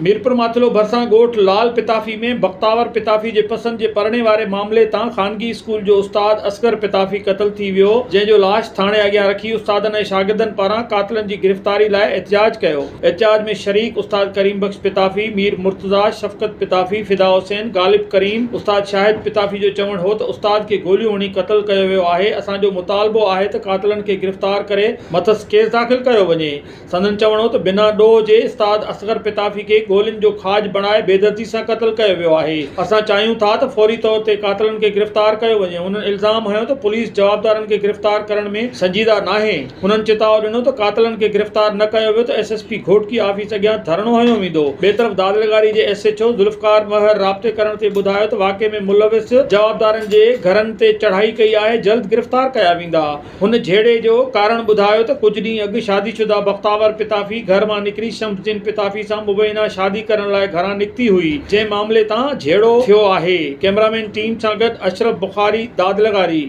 ميرپورماٿيلو ڀرسان ڳوٺ لال پتافي ۾ بختاور پتافي جي پسند جي پرڻي واري معاملي تان خانگي اسڪول جو استاد اصغر پتافي قتل ٿي ويو، جنهن جو لاش ٿاڻي اڳيان رکي استادن ۽ شاگردن پاران قاتلن جي گرفتاري لاء احتجاج ڪيو. احتجاج ۾ شريڪ استاد ڪريم بخش پتافي، مير مرتضيٰ، شفقت پتافي، فدا حسين، غالب ڪريم، استاد شاهد پتافي جو چوڻ هو ته استاد کي گوليون هڻي قتل ڪيو ويو آهي، اسان جو مطالبو آهي ته قاتلن کي گرفتار ڪري مٿس ڪيس داخل ڪيو وڃي. سندن چوڻ هو ته بنا ڏوهه جي استاد اصغر پتافي کي گولين جو کاڄ بڻائي بيدردي سان قتل ڪيو ويو آهي، اسان چاهيون ٿا ته فوري طور تي قاتلن کي گرفتار ڪيو وڃي، هنن الزام هنيو ته پوليس جوابدارن کي گرفتار ڪرڻ ۾ سنجيده ناهي، هنن چتاء ڏنو ته قاتلن کي گرفتار نه ڪيو ويو ته S S P Ghotki office اڳيان ڌرڻو هنيو ويندو، ٻئي طرف دادلغاري جي ايس ايڇ او ذوالفقار مهر رابطي ڪرڻ تي ٻڌايو ته واقعي ۾ ملوث جوابدارن جي گهرن تي چڙهائي ڪئي آهي، جلد گرفتار ڪيا ويندا. هن جهيڙي جو ڪارڻ ٻڌايو ته ڪجهه ڏينهن اڳ شادي شده بختاور پتافي گهر مان نڪري شمس الدين پتافي سان مبينا شادي ڪرڻ لاء گهران نڪتي هئي، جنهن معاملي تان جهيڙو ٿيو آهي. ڪئميرامين ٽيم سان گڏ اشرف بخاري، داد لغاري.